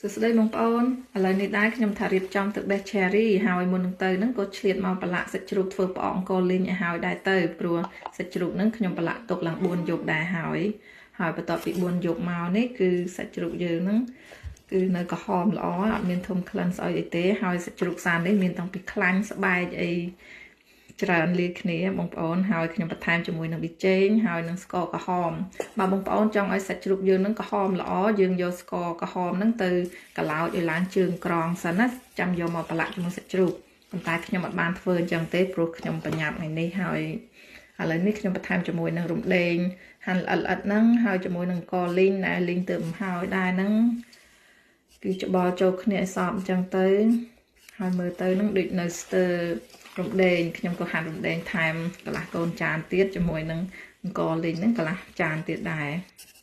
សួស្តីបងប្អូនឥឡូវនេះដែរខ្ញុំថារៀបចំទឹកបេះ cherry ហើយមុននឹងទៅហ្នឹងក៏ឆ្លៀតមកប្រឡាក់សាច់ជ្រូកធ្វើផ្អកអង្គលីងឲ្យហើយដែរទៅព្រោះសាច់ជ្រូកហ្នឹងខ្ញុំប្រឡាក់ទុកឡើង4យប់ដែរហើយហើយបន្ទាប់ពី4យប់មកនេះគឺសាច់ជ្រូកយើងហ្នឹងគឺនៅក្រហមល្អអត់មានធំក្លិនស្អុយអីទេហើយសាច់ជ្រូកសាននេះមានតាំងពីខ្លាញ់ស្បែកអីច្រើនលាយគ្នាបងប្អូនហើយខ្ញុំបន្ថែមជាមួយនឹងប៊ីចេងហើយនឹងស្ករក្រហមបើបងប្អូនចង់ឲ្យសាច់ជ្រូកយើងនឹងក្រហមល្អយើងយកស្ករក្រហមនឹងទៅកឡោចឲ្យឡើងជើងក្រងសិនណាចាំយកមកប្រឡាក់ជាមួយសាច់ជ្រូកប៉ុន្តែខ្ញុំអត់បានធ្វើអញ្ចឹងទេព្រោះខ្ញុំប្រញាប់ថ្ងៃនេះហើយឥឡូវនេះខ្ញុំបន្ថែមជាមួយនឹងរំដេងហាន់ល្អិតល្អិតហ្នឹងហើយជាមួយនឹងកលីងដែលលីងទៅបំហើយដែរហ្នឹងគឺច្បល់ចូលគ្នាឲ្យសព្វអញ្ចឹងទៅហើយមើលទៅនឹងដូចនៅស្ទើរំដេងខ្ញុំក៏ហាន់រំដេងថែមកន្លះកូនចានទៀតជាមួយនឹងអង្ករលីងហ្នឹងកន្លះចានទៀតដែរ។